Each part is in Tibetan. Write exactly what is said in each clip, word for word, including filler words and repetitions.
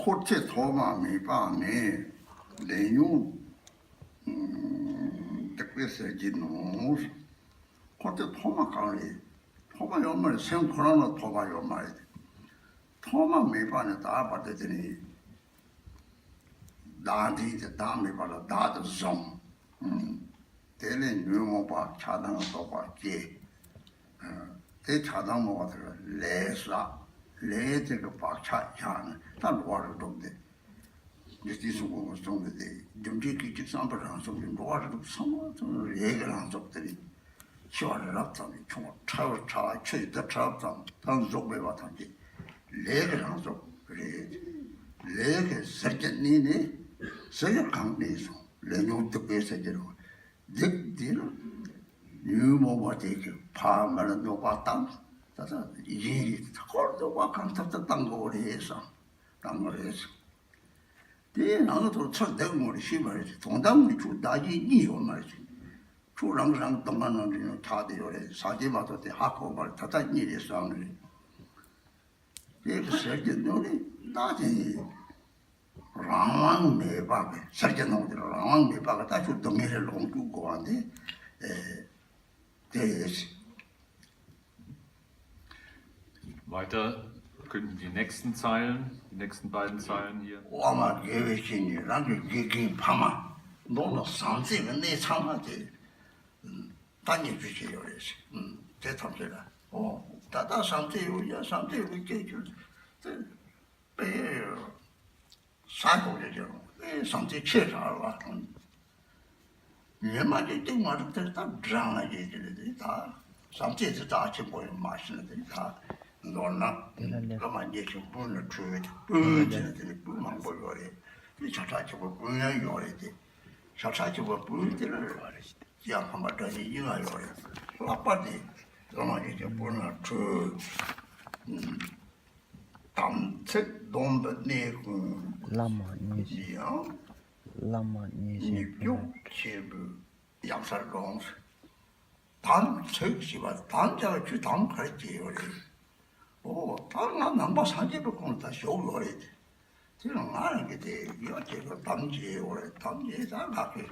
ཁོ་ཚེ་ཐོག་མ་མེད་པ་ནས་ལས་ཉོན་སྡིག་པའི་ཟས་བགྱིས་ནོ། ཁོ་ཚེ་ཐོག་མ་གང་རེད། ཐོག་མ་ཡོད་མ་རེད། སེམས་ཁོ་རང་ལ་ཐོག་མ་ཡོད་མ་རེད། ཐོག་མ་མེད་པ་ནས་ད་བར་དུ་དེ་ནི་བདག་འཛིན་དེ་བདག་མེད་པ་ལ་བདག་ཏུ་བཟུང་། དེ་ལས་ཉོན་མོངས་པ་ཆགས་སྡང་ལྡོག་པ་སྐྱེ། དེ་ཆགས་སྡང་མོ་བ་དེ་ལ་ལས་བསགས། ལས་དེ་གི་བག་ཆགས་བཞག་ནས་ད་འགྲོ་བ་རིགས་དྲུག་དེ། འདི་དུས་གསུམ་གོང་གི་གསུང་གི་དེ་རྒྱུ་འབྲས་སྐད་ཅིག་བསམ་པ་རང་སོགས་ཀྱི་འགྲོ་བ་རིགས་དྲུག་ཚང་མ་ཚང་མ་ལས་ཀྱི་རང་ཚོགས་དེ་རེད། འཆི་བ་རབ་ཙམ་ནས་ཆུང་བ་ཕྲ་བ་ཕྲ་བ་ཆུ་ཡི་རྡུལ་ཕྲ་བ་ཙམ་ད་རྫོགས་མེད་པ་ཐམས་ཅད་ལས་ཀྱི་རང་ཚོགས་རེད། ལས་ཀྱི་ཟུར་གྱི་གནས་ནས་ཟུར་གྱི་གང་གནས་སོང་ལས་ཉོན་སྡིག་པའི་ཟེར་གྱི་རེད། སྡིག་འདི་ལ་ཉོན་མོངས་པ་དེ་གི་ཕ་མར་འདོགས་པ་དང་ད་ལྟ་ཡིན་རེད། ཁོར་འདོགས་པ་གང་ཐུབ་ཐུབ་བཏང་དགོས་རེད་བསམ། བཏང་དགོས་རེད། དེ་ནང་ལ་ཐོག་ཚུར་བསྡད་དགོས་རེད། ཤེས་པ་རེད། དོན་དམ་གྱི་ཆོས་བདག་གཞན་གཉིས་ཡོད་མ་རེད། ཆོས་རང་གི་རང་གི་སྟོང་པ་ནང་དུ་ཡང་ཆགས་བསྡད་ཡོད་རེད། ཟག་བཅས་མ་གཏོགས་དེ་ཧ་གོ་བར་ད་ལྟ་གཉིས་རེད་བསམ་རེད། དེ་གི་ཟེར་གྱི་འདུག་རེད། ད་དེ་རང་དབང་མེད་པ་གི་ཟེར་གྱི་འདུག་དེ་རང་དབང་མེད་པ་གི་ད་ཆོས་སྡུག་བསྔལ་རེ་ལོངས་སྤྱོད་དགོས་པ་འདི་ཨེ་དེ་ཡོད། Weiter könnten die nächsten Zeilen, die nächsten beiden Zeilen hier. དབུ་མ་དགེ་བའི་བཤེས་གཉེན་རང་གི་དགེ་རྒན་ཕ་མ་མདོར་ན་བྱམས་བརྩེ་གི་གནས་ཚང་མ་དེ་ད་ཉེས་སྤྱོད་བྱས་ཡོད་རེད་ཟེར། དེ་ཐམས་ཅད་ལ་ཨོ་ད་ལྟ་བྱམས་བརྩེ་ཡོད་ཡ་བྱམས་བརྩེ་ཡོད་སྐྱེ་རྒྱུ་དེ་དཔེ་ས་ཐོག་ལས་ཀྱང་དཔེ་བྱམས་བརྩེ་ཆེ་དྲགས་པ། ཉི་མ་གཅིག་གཅིག་མ་གཏོགས་དེ་ལྟར་འགྲངས་ལ་ཡོད་ཀྱི་རེད། དེ་ད་བྱམས་བརྩེ་དེ་དག་ཆེན་པོ་ཡང་མ་ཤེས་ན་དེ་ད་མདོར་ན་བླ་མ་མཉེས་ཤིང་སྤུན་ལ་ཁྲོས་ཏེ་སྤུན་ཟེར་ན་དེ་ནི་སྤུན་མང་པོ་ཡོད་རེད། དེ་ཤ་ཁྲག་གཅིག་པ་སྤུན་ཡང་ཡོད་རེད། དེ་ཤ་ཁྲག་གཅིག་པ་སྤུན་དེ་ལ་ཡང་ཕ་མ་དགྲ་གཉེན་ཡིན་ན་ཡོད་རེད། ལྷག་པར་དེ་བླ་མ་མཉེས་ཤིང་སྤུན་ལ་ཁྲོས། དམ་ཚིག་སྡོམ་པའི་གནས་ཀུན་བླ་མ་མཉེས་ཤིང་ཡང་བླ་མ་མཉེས་ཤིང་ཉེས་སྤྱོད་ཆེན་པོའི་ཡང་སར་ལོངས། དམ་ཚིག་ཞེས་པ་དམ་བཅའ་བའི་ཆོས་དམ་ག་རེ་བྱས་ཡོད་རེད། ཨོ་ད་ང་ནང་པ་སངས་རྒྱས་པའི་ཁོངས་ལ་ད་ཞུགས་ཡོད་རེད། དེ་ལ་ང་རང་གིས་དེ་ཡོད་ཅེས་པ་དམ་བཅས་ཡོད་རེད། དམ་བཅས་ད་ང་གི་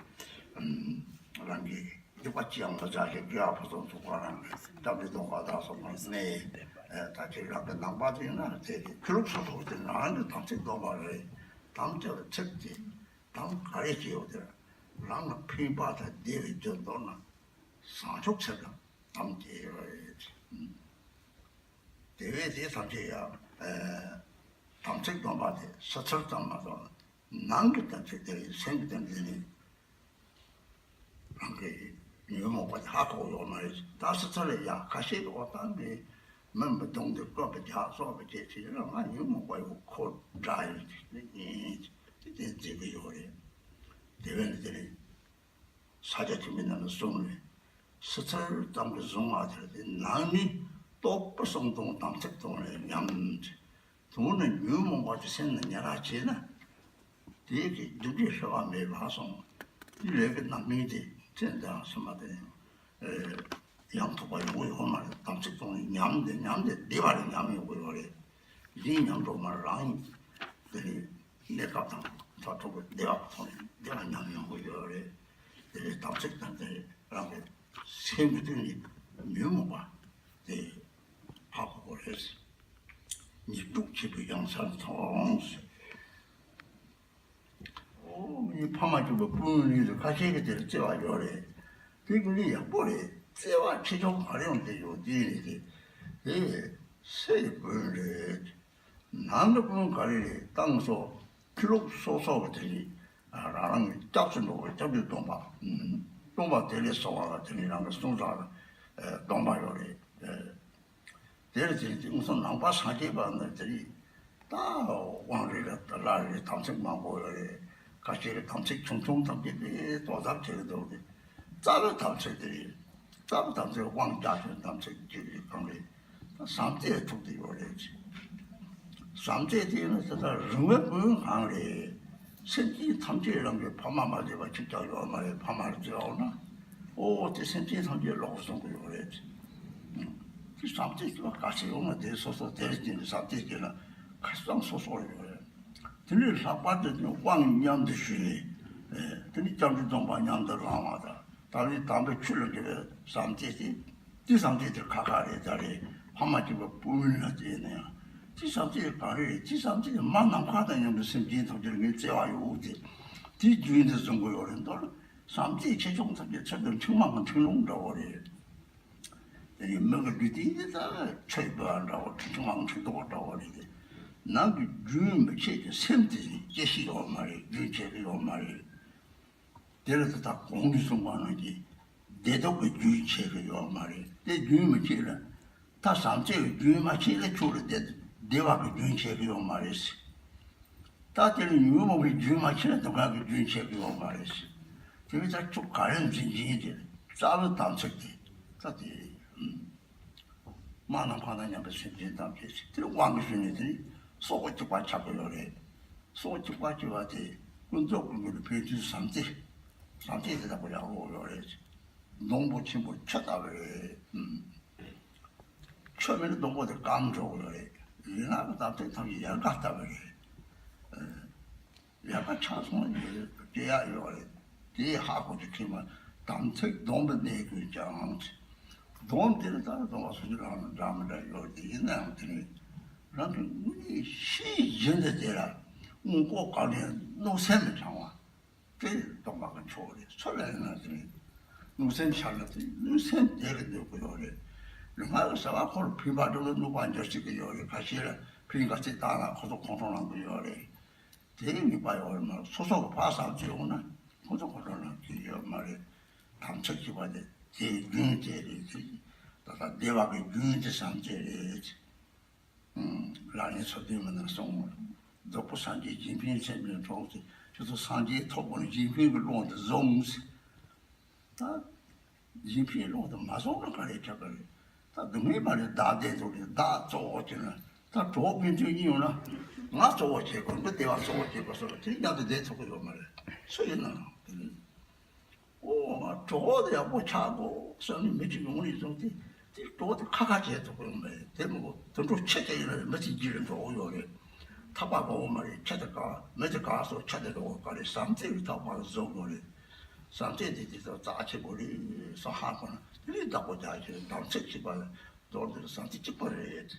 རང་གི་སྡིག་པ་ཅི་ཡང་མ་བྱས་ཤིང་དགེ་བ་ཕུན་སུམ་ཚོགས་པ་རང་གི་སྐྱབས་འགྲོ་གཏོང་བ་དག་སོགས་ལ་གནས། ད་ཁྱེད་རང་གི་ནང་པ་དེ་ན་དེ་ཆོས་ལུགས་སོ་སོ་དེ་རང་གི་དམ་ཚིག་སྡོམ་པ་རེད། དམ་བཅའ་བའི་ཚིག་དེ་དམ་ག་རེ་བྱས་ཡོད་དེ་རང་ལ་ཕན་པ་དང་བདེ་བའི་རྒྱུ་མདོར་ན་བཟང་ཕྱོགས་ཚིག་དང་དམ་བཅས་ཡོད་རེད། དེ་བས་དེ་ཐམས་ཅད་ཡང་དམ་ཚིག་སྡོམ་པ་དེ་ཕྱི་ཚུལ་ཙམ་མ་གཏོགས་ནང་གི་དམ་ཚིག་དེ་སེམས་ཀྱི་དམ་ཚིག་ནི་རང་གི་ཉོན་མོངས་པ་དེ་ཧ་གོ་ཡོད་མ་རེད། ད་ཕྱི་ཚུལ་ལ་ཡང་ཁ་ཤས་ཀྱི་འོག་ཏང་གི་མི་མི་གདུང་དེ་བཀོད་པ་རྒྱག་སོགས་པ་བྱས་ཚེ་ཡང་ང་ཉོན་མོངས་པ་ཡོད་ཁོ་འདྲ་ཡོད་ཅིག་ནི་ཡིན་ཅིག་དེ་དེ་འཛིན་གི་ཡོད་རེད། དེ་བས་ནི་དེ་ནི། ས་སྐྱ་ཐུན་མིན་རྣམས་ལ་གསུངས་ནས་ཕྱི་ཚུལ་ཙམ་གྱིས་བཟུང་བ་དེར་དེ་ནང་ནི་རྟོག་པ་གསུམ་དང་དམ་ཚིག་དང་ལས་ཉམས། དུ་ནི་ཉོན་མོངས་པ་དེ་སེམས་ནང་ཉེ་ར་བྱས་ན་དེའི་གི་རྒྱུ་འབྲས་ཤོར་བ་མེད་པར་སོང་། དེ་ལས་ཀྱི་རྣམ་སྨིན་དེ་ཚེ་འདི་ཡང་སོང་བ་དེ་ཡང་ཐོགས་པ་ཡོང་གི་ཡོད་མ་རེད། དམ་ཚིག་དང་ལས་ཉམས་དེ་ཉམས་དེ་བདེ་བ་ལས་ཉམས་ཡོང་གི་ཡོད་རེད། གཞན་ཉམས་འགྲོ་མ་རང་ཡིན་དེ་ནི། གནས་སྐབས་དང་ཐོག་ཐོག་གི་བདེ་བ་ཐོག་ནས་བདེ་བ་ཉམས་ཡོང་གི་ཡོད་རེད། དེ་ནས་དམ་ཚིག་དང་དེ་རང་གི་སེམས་ཀྱི་སྟེང་ནས་ཉོན་མོངས་པ་དེ་ཧ་གོ་དགོས་རེད། ཉེས་སྤྱོད་ཆེན་པོའི་ཡང་སར་མཐོང་། ཨོ་ངའི་ཕ་མ་གཅིག་པ་སྤུན་གཉིས་སུ་ཁ་ཤས་ཀྱི་དེར་བརྩེ་བ་ཡོད་རེད། དེ་ཀུན་ནི་ཡག་པོ་རེད། བརྩེ་བ་ཆེ་ཆུང་ག་རེ་ཡོང་དེ་ཡོད་དེ་རེད་དེ། དེ་སེ་ཡི་སྤུན་རེད། ནང་གི་སྤུན་ག་རེ་རེད་བཏང་སོ། ཁྱི་ལོག་སོ་སོ་གི་དེ་ནི་རང་རང་གི་སྐྱབས་སུ་འགྲོ་བའི་སྐྱབས་འགྲོའི་སྡོམ་པ། སྟོན་པ་དེ་ལས་གསོལ་བ་ལ་དེ་ནི་རང་གི་གསུང་ཚར་སྡོམ་པ་ཡོད་རེད། དེར་དེ་ནི་དེང་སང་ནང་པ་སངས་རྒྱས་པ་ནི་དེ་ནི་ད་དབང་རེ་རེ་ད་ལ་རེ་དམ་ཚིག་མང་པོ་ཡོད་རེད། ཁ་ཤས་ཀྱི་དམ་ཚིག་ཆུང་ཆུང་ཐམས་ཅད་དེ་དོ་ཟབ་བྱེད་ཀྱི་འདུག་སྟེ། རྩ་བའི་དམ་ཚིག་དེ་རེད། རྩ་བའི་དམ་ཚིག་དབང་རྒྱ་ཆེན་དམ་ཚིག་གཅིག་རེད་གང་རེད། བྱམས་བརྩེ་ཐུག་དེ་ཡོད་རེད། བྱམས་བརྩེ་དེ་ནི་དེ་ལྟར་རིང་བའི་སྤུན་གང་རེད། སེམས་ཅན་ཐམས་ཅད་རང་གི་ཕ་མ་མ་བརྩེ་བ་གཅིག་ཀྱང་ཡོད་མ་རེད། ཕ་མར་བརྩེ་བ་ཡོད་ན་ཨོ་དེ་སེམས་ཅན་ཐམས་ཅད་ལོག་གསུང་གི་ཡོད་རེད། དེ་བྱམས་བརྩེ་ཞུ་བ་ག་ཚོད་ཡོང་ན་དེ་སོ་སོ་དེར་བརྟེན་ནས་བྱམས་བརྩེ་བྱས་ན་ ཁ་སང་སོ་སོ་ཡོད་རེད། དེ་ནས་ལྷག་པར་དུ་དབང་མཉམ་དུ་ཞུས་ནས། དེ་ནས་སྐྱབས་འགྲོའི་སྡོམ་པ་མཉམ་དུ་བླངས་པ་དང་། ད་རེས་དམ་པའི་ཆོས་ལ་འབྲེལ་བའི་བསམ་གཏན་དེ། དེ་བསམ་གཏན་དེ་ཁ་ཁ་རེད། ད་རེས་ཕ་མ་གཅིག་པ་སྤུན་ལ་བལྟས་ན་ཡང་། དེ་བསམ་གཏན་དེ་ག་རེ་རེད། དེ་བསམ་གཏན་དེ་མ་ནམ་མཁའ་དང་མཉམ་པའི་སེམས་ཅན་ཐམས་ཅད་ལ་ངས་བརྩེ་བ་ཡོད་དེ། དེའི་རྒྱུན་དེ་བཟུང་གི་ཡོད་རེད་འདུག། བསམ་གཏན་ཆེ་ཆུང་ཐམས་ཅད་ཚུར་དུ་འཕྲེང་བ་གི་འཕྲེང་ལུང་འདྲ་བོ་རེད། དེ་ནས་མི་གི་ལུས་རྟེན་འདི་ལྟར་ཆོས་འབུལ་བ་འདྲ་བོ། ཁྲི་ཆུང་ཨང་ཁྲི་རྡོག་འདྲ་བོ་རེད་དེ། ནང་གི་རྒྱུན་མི་ཆད་དེ་སེམས་དེ་སྐྱེ་ཤི་ཡོད་མ་རེད། རྒྱུན་ཆད་གི་ཡོད་མ་རེད། དེ་ལ་ད་ལྟ་གོང་གི་གསུངས་པ་ནང་གི་བདེ་སྡུག་གི་རྒྱུན་ཆད་གི་ཡོད་མ་རེད། དེ་རྒྱུན་མི་ཆད་ལ། ད་བསམ་གཏན་གི་རྒྱུན་མ་ཆད་ལ་ཁྱོད་ལ་བདེ་བདེ་བ་གི་རྒྱུན་ཆད་གི་ཡོད་མ་རེད། ད་དེ་ལ་ཉོན་མོངས་པའི་རྒྱུན་མ་ཆད་ན་སྡུག་བསྔལ་གྱི་རྒྱུན་ཆད་ཀྱི་ཡོད་མ་རེད། དེ་བས་ད་ཁྱོད་ག་རེ་འཛིན་གྱིན་དེ་རྩ་བའི་དམ་ཚིག་དེ་ད་དེ། མ་ནམ་མཁའ་དང་མཉམ་པའི་སེམས་ཅན་ཐམས་ཅད་དེ་དབང་གིས་ཞུས་ནས། དེ་ནས་སྲོག་གཅིག་པ་ཆགས་ཀྱི་ཡོད་རེད། སྲོག་གཅིག་པ་ཆགས་པ་དེ་ཀུན་རྫོབ་ཀུན་ཀུན་ལ་ཕན་ཚུན་བསམ་གཏན། བསམ་གཏན་དེ་ལྟ་བུ་ཡག་པོ་ཡོད་རེད། སྡོང་པོ་ཆེན་པོར་ཆུ་ལྟ་བུ་རེད། ཆོས་མེད་ན་སྡོང་པོ་དེ་སྐམ་འགྲོ་གི་རེད། ཡིན་ནའང་དམ་ཚིག་ཐམས་ཅད་ཡལ་ག་ལྟ་བུ་རེད། ཡལ་ག་ཆག་སོང་ན་ཡོད་སྐྱེ་ཡག་ཡོད་རེད། དེ་ཧ་གོ་དུ་ཁྱེད་མ། དམ་ཚིག་སྡོམ་པའི་གནས་ཀུན་ཀྱང་། སྡོམ་དེ་ནི་ད་སྡོམ་པ་སོ་སོ་རང་ལ་འདྲ་མི་འདྲ་ཡོད་དེ། ཡིན་ནའང་དེ་ནི་རང་གི་དངོས་གནས་ཤེས་བཞིན་དུ་དེ་ལ་དངོས་པོ་གང་ནས་གནོད་སེམས་མི་བྱང་བ། དེ་སྟོང་པ་གི་མཆོག་རེད། ཚུར་ལ་ཡིན་ན་དེ་ནི་གནོད་སེམས་ཤར་ན་དེ་གནོད་སེམས་དེ་གི་སྡོད་དགོས་ཡོད་རེད། ལུས་ངག་གི་བྱ་བ་ཁོ་ལ་ཕན་པ་སྒྲུབ་ལ་གནོད་པ་འགྱུར་སྲིད་ཀྱི་ཡོད་རེད། ཁ་ཤས་ལ་ཕན་ག་ཚད་བཏང་ན་ཁོ་ཚོ་ཁོང་ཁྲོ་ལངས་ཀྱི་ཡོད་རེད། དེ་ནུས་པ་ཡོད་རེད་མ་གཏོགས། སོ་སོ་གི་ཕར་བསམ་ཚུལ་ཡོང་ན་ཁོ་ཚོ་ཁོང་ཁྲོ་ལངས་ཀྱི་ཡོད་མ་རེད། དམ་ཚིག་ཅེས་པ་དེ་དེའི་རྒྱུན་དེ་རེད། ད་ལྟ་བདེ་བ་གི་རྒྱུན་དེ་བསམ་གཏན་རེད། ལག་ལེན་སོ་བདུན་མ་ན་གསུངས། རྫོགས་པའི་སངས་རྒྱས་གཞན་ཕན་སེམས་ལས་འཕྲོག་སྟེ། ཁྱོད་ཚོ་སངས་རྒྱས་ཐོབ་དགོས་ན་གཞན་ཕན་གྱི་ཀློང་དུ་བཟུང་ཟེར། ད་གཞན་ཕན་ཀློང་དུ་མ་བཟུང་ན་ག་རེ་ཆགས་ཀྱི་རེད། ད་སྡུག་བསྔལ་མ་རེད། བདག་བདེ་འདུག་རེད། བདག་གཙོ་བོ་བྱས་ན་ད་གྲོགས་ཕན་ཚུན་གཉིས་ཡོང་ན། ང་གཙོ་བོ་བྱེད་དགོས། འདི་བདེ་བ་གཙོ་བོ་བྱེད་དགོས་སོགས་ལ་དེ་མཉམ་དུ་བསྡད་ཐུབ་ཀྱི་ཡོད་མ་རེད། སུ་ཡིན་ནའང་དེ་ནི། ཨོ་ང་གྲོགས་པོ་དེ་ཡག་པོ་ཆགས་དགོས་བསམ་ནས་མི་གཅིག་ཡོང་ནས་བཟུང་སྟེ། དེ་གྲོགས་དེ་ཁ་ཁ་བྱས་ཐུབ་ཀྱི་ཡོད་མ་རེད། དེ་མི་དགོས། དུད་འགྲོ་ཁྱི་དེ་ཡིན་ན་མི་དེ་རྒྱུད་ལ་འགྲོ་གི་ཡོད་རེད། ཐག་པ་འགོག་གི་མ་རེད། ཁྱི་དེ་ག་མི་དེ་ག་སོགས་ཁྱི་དེ་འགྲོ་གི་ག་རེད། བསམ་གཏན་གྱི་ཐག་པ་བཟོ་དགོས་རེད། བསམ་གཏན་དེ་དེ་ཚོ་རྩ་ཆེན་པོ་རེད་བསམ་ཧ་གོ་ན། དེ་ནས་བདག་པོ་རྒྱག་ཆེད་དམ་ཚིག་ཅེས་པ་ལ་མདོར་བསྡུས་བསམ་གཏན་གཅིག་པ་རེད།